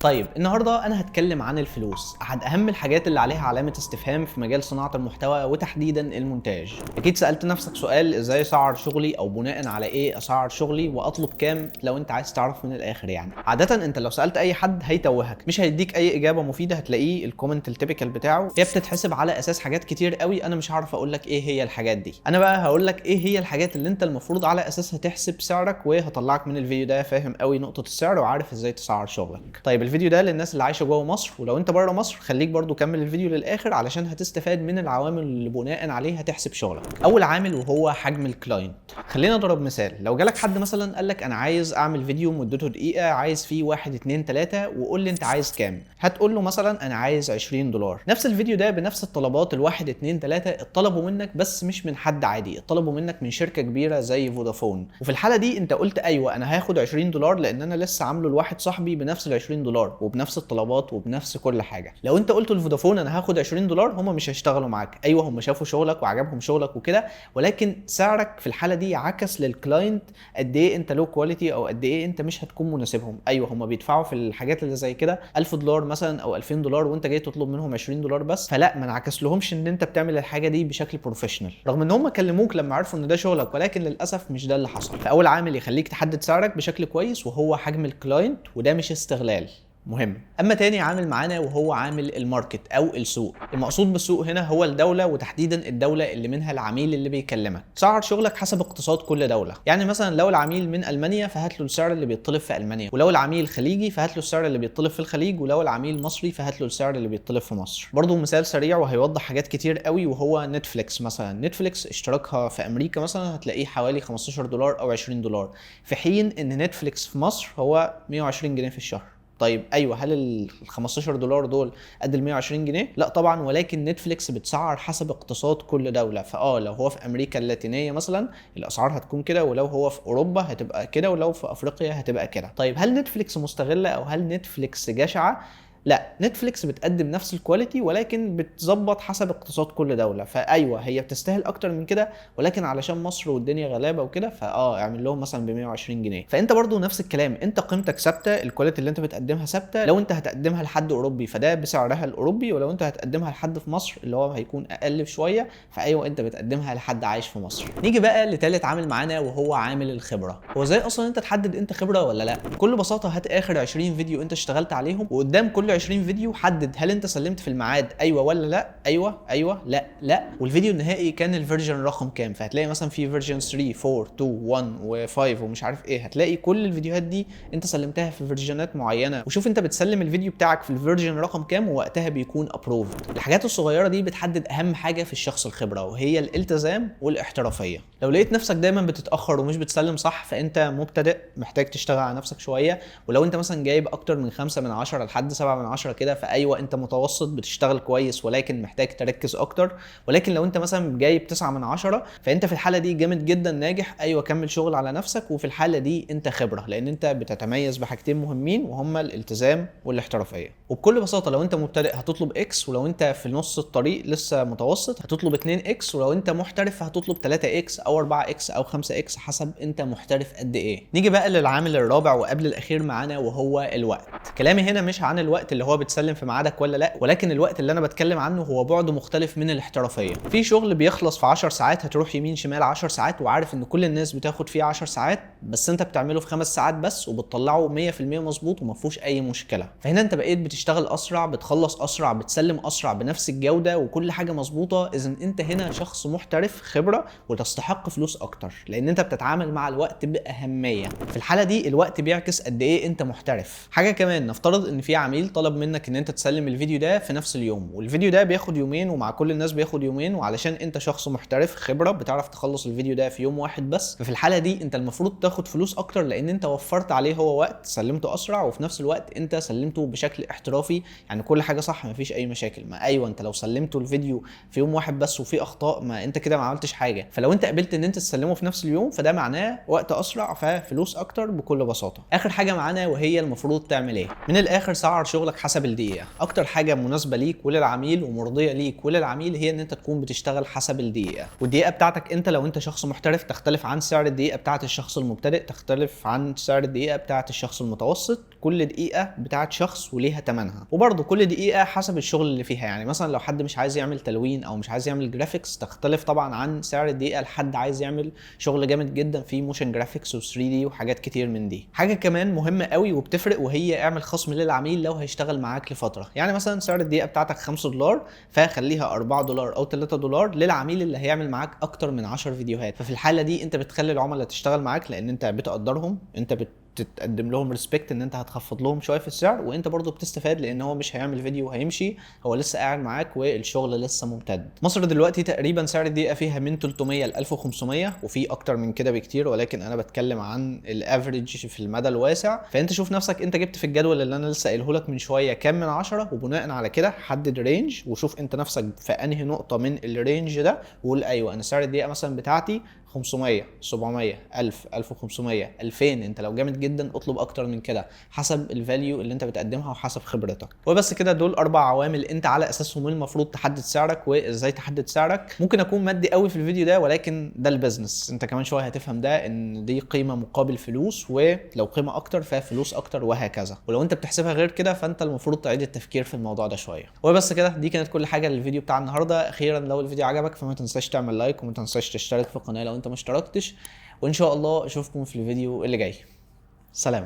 طيب النهارده انا هتكلم عن الفلوس، احد اهم الحاجات اللي عليها علامة استفهام في مجال صناعة المحتوى وتحديدا المونتاج. اكيد سالت نفسك سؤال، ازاي اسعر شغلي او بناء على ايه اسعر شغلي واطلب كام؟ لو انت عايز تعرف من الاخر يعني. عادة انت لو سالت اي حد هيتوهك، مش هيديك اي اجابه مفيدة، هتلاقيه ال comment ال typical بتاعه هي بتتحسب على اساس حاجات كتير قوي، انا مش هعرف اقول لك ايه هي الحاجات دي. انا بقى هقول لك ايه هي الحاجات اللي انت المفروض على اساسها تحسب سعرك، وهطلعك من الفيديو ده فاهم قوي نقطة السعر وعارف ازاي تسعر شغلك. طيب الفيديو ده للناس اللي عايشه جوه مصر، ولو انت بره مصر خليك برضو كمل الفيديو للاخر علشان هتستفاد من العوامل اللي بناء عليها تحسب شغلك. اول عامل وهو حجم ال client. خلينا نضرب مثال، لو جالك حد مثلا قال لك انا عايز اعمل فيديو مدته دقيقة، عايز فيه 1 2 3، وقول لي انت عايز كام، هتقول له مثلا انا عايز $20. نفس الفيديو ده بنفس الطلبات الواحد 2 3 اتطلبوا منك، بس مش من حد عادي، اتطلبوا منك من شركة كبيرة زي فودافون، وفي الحالة دي انت قلت ايوه انا هاخد $20 لان انا لسه عامله لواحد صاحبي بنفس ال $20 وبنفس الطلبات وبنفس كل حاجة. لو انت قلت لفودافون انا هاخد $20 هم مش هيشتغلوا معاك. ايوه هم شافوا شغلك وعجبهم شغلك وكده، ولكن سعرك في الحالة دي عكس لل client قد ايه انت low quality او قد ايه انت مش هتكون مناسبهم. ايوه هم بيدفعوا في الحاجات اللي زي كده $1000 مثلا او $2000، وانت جاي تطلب منهم $20 بس، فلا ما انعكس لهمش ان انت بتعمل الحاجة دي بشكل professional، رغم ان هم كلموك لما عرفوا ان ده شغلك، ولكن للاسف مش ده اللي حصل. فاول عامل يخليك تحدد سعرك بشكل كويس وهو حجم ال client، وده مش استغلال مهم. اما تاني عامل معانا وهو عامل ال market او السوق. المقصود بالسوق هنا هو الدولة، وتحديدا الدولة اللي منها العميل اللي بيكلمك. سعر شغلك حسب اقتصاد كل دولة، يعني مثلا لو العميل من المانيا فهات له السعر اللي بيطلب في المانيا، ولو العميل خليجي فهات له السعر اللي بيطلب في الخليج، ولو العميل مصري فهات له السعر اللي بيطلب في مصر. برضو مثال سريع وهيوضح حاجات كتير قوي، وهو نتفليكس مثلا. نتفليكس اشتراكها في امريكا مثلا هتلاقيه حوالي $15 او $20، في حين ان نتفليكس في مصر هو 120 جنيه في الشهر. طيب ايوه، هل ال $15 دول قد ال 120 جنيه؟ لا طبعا، ولكن نتفليكس بتسعر حسب اقتصاد كل دولة، فاه لو هو في امريكا اللاتينية مثلا الاسعار هتكون كده، ولو هو في اوروبا هتبقى كده، ولو في افريقيا هتبقى كده. طيب هل نتفليكس مستغله او هل نتفليكس جشعه؟ لا، نتفليكس بتقدم نفس ال quality ولكن بتظبط حسب اقتصاد كل دولة، فايوه هي بتستاهل اكتر من كده، ولكن علشان مصر والدنيا غلابة وكده فاه اعمل لهم مثلا ب 120 جنيه. فانت برضو نفس الكلام، انت قيمتك ثابتة، ال quality اللي انت بتقدمها ثابتة. لو انت هتقدمها لحد اوروبي فده بسعرها الاوروبي، ولو انت هتقدمها لحد في مصر اللي هو هيكون اقل بشوية، فايوه انت بتقدمها لحد عايش في مصر. نيجي بقى لثالث عامل معانا وهو عامل الخبرة. هو ازاي اصلا انت تحدد انت خبره ولا لا؟ بكل بساطة هات اخر 20 فيديو انت اشتغلت عليهم، وقدام كل 20 فيديو حدد هل انت سلمت في الميعاد، ايوه ولا لا، ايوه ايوه لا لا، والفيديو النهائي كان ال version رقم كام. فهتلاقي مثلا في version 3 4 2 1 و5 ومش عارف ايه، هتلاقي كل الفيديوهات دي انت سلمتها في version ات معينة، وشوف انت بتسلم الفيديو بتاعك في ال version رقم كام ووقتها بيكون approved. الحاجات الصغيرة دي بتحدد اهم حاجة في الشخص الخبرة، وهي الالتزام والاحترافيه. لو لقيت نفسك دايما بتتاخر ومش بتسلم صح فانت مبتدئ محتاج تشتغل على نفسك شوية. ولو انت مثلا جايب اكتر من 5 من 10 لحد 7 من 10 كده، فايوه انت متوسط بتشتغل كويس ولكن محتاج تركز اكتر. ولكن لو انت مثلا جايب 9 من 10 فانت في الحالة دي جامد جدا ناجح، ايوه كمل شغل على نفسك، وفي الحالة دي انت خبره لان انت بتتميز بحاجتين مهمين وهما الالتزام والاحترافيه. وبكل بساطة لو انت مبتدئ هتطلب X، ولو انت في نص الطريق لسه متوسط هتطلب 2 X، ولو انت محترف هتطلب 3 X او 4 X او 5 X حسب انت محترف قد ايه. نيجي بقى للعامل الرابع وقبل الاخير معانا وهو الوقت. كلامي هنا مش عن الوقت اللي هو بتسلم في ميعادك ولا لا، ولكن الوقت اللي انا بتكلم عنه هو بعد مختلف من الاحترافية. في شغل بيخلص في 10 ساعات، هتروح يمين شمال 10 ساعات، وعارف ان كل الناس بتاخد فيه 10 ساعات، بس انت بتعمله في 5 ساعات بس وبتطلعه 100% مظبوط وما فيهوش اي مشكلة. فهنا انت بقيت بتشتغل اسرع، بتخلص اسرع، بتسلم اسرع بنفس الجودة وكل حاجة مظبوطة. اذا انت هنا شخص محترف خبره وتستحق فلوس اكتر لان انت بتتعامل مع الوقت باهمية. في الحالة دي الوقت بيعكس قد ايه انت محترف. حاجة كمان، نفترض ان في عميل طلب منك ان انت تسلم الفيديو ده في نفس اليوم، والفيديو ده بياخد يومين ومع كل الناس بياخد يومين، وعلشان انت شخص محترف خبره بتعرف تخلص الفيديو ده في يوم واحد بس، ففي الحالة دي انت المفروض تاخد فلوس اكتر لان انت وفرت عليه هو وقت، سلمته اسرع، وفي نفس الوقت انت سلمته بشكل احترافي، يعني كل حاجة صح مفيش اي مشاكل. ما ايوه انت لو سلمته الفيديو في يوم واحد بس وفي اخطاء ما انت كده ما عملتش حاجة. فلو انت قبلت ان انت تسلمه في نفس اليوم فده معناه وقت اسرع ففلوس اكتر بكل بساطة. اخر حاجة معانا وهي المفروض تعمل ايه. من الاخر سعر شغلك شغلك حسب الدقيقة. اكتر حاجة مناسبة ليك وللعميل ومرضيه ليك وللعميل هي ان انت تكون بتشتغل حسب الدقيقة. والدقيقة بتاعتك انت لو انت شخص محترف تختلف عن سعر الدقيقة بتاعت الشخص المبتدئ، تختلف عن سعر الدقيقة بتاعت الشخص المتوسط. كل دقيقة بتاعت شخص وليها ثمنها، وبرده كل دقيقة حسب الشغل اللي فيها. يعني مثلا لو حد مش عايز يعمل تلوين او مش عايز يعمل graphics تختلف طبعا عن سعر الدقيقة لحد عايز يعمل شغل جامد جدا في motion graphics و3D وحاجات كتير من دي. حاجة كمان مهمة قوي وبتفرق، وهي اعمل خصم للعميل لو هيشتغل معاك لفترة. يعني مثلا سعر الدقيقة بتاعتك $5، فخليها $4 او $3 للعميل اللي هيعمل معاك اكتر من 10 فيديوهات. ففي الحالة دي انت بتخلي العملاء تشتغل معاك لان انت بتقدرهم، انت بتقدم لهم respect ان انت هتخفض لهم شوية في السعر، وانت برضو بتستفاد لان هو مش هيعمل فيديو وهيمشي، هو لسه قاعد معاك والشغل لسه ممتد. مصر دلوقتي تقريبا سعر الدقيقة فيها من 300 ل 1500، وفي اكتر من كده بكتير، ولكن انا بتكلم عن ال average في المدى الواسع. فانت شوف نفسك انت جبت في الجدول اللي انا لسه قايله لك من شوية كام من 10، وبناء على كده حدد range وشوف انت نفسك في انهي نقطة من ال range ده، وقول ايوه انا سعر الدقيقة مثلا بتاعتي 500، 700، 1000، 1500، 2000. انت لو جامد جدا اطلب اكتر من كده حسب ال value اللي انت بتقدمها وحسب خبرتك. وبس كده، دول 4 عوامل انت على اساسهم المفروض تحدد سعرك وازاي تحدد سعرك. ممكن اكون مادي قوي في الفيديو ده، ولكن ده ال business، انت كمان شوية هتفهم ده، ان دي قيمة مقابل فلوس، ولو قيمة اكتر ففلوس اكتر وهكذا. ولو انت بتحسبها غير كده فانت المفروض تعيد التفكير في الموضوع ده شوية. وبس كده، دي كانت كل حاجة للفيديو بتاع النهارده. اخيرا لو الفيديو عجبك فما تنساش تعمل like، وما تنساش تشترك في القناة لو انت ما اشتركتش، وان شاء الله اشوفكم في الفيديو اللي جاي. سلام.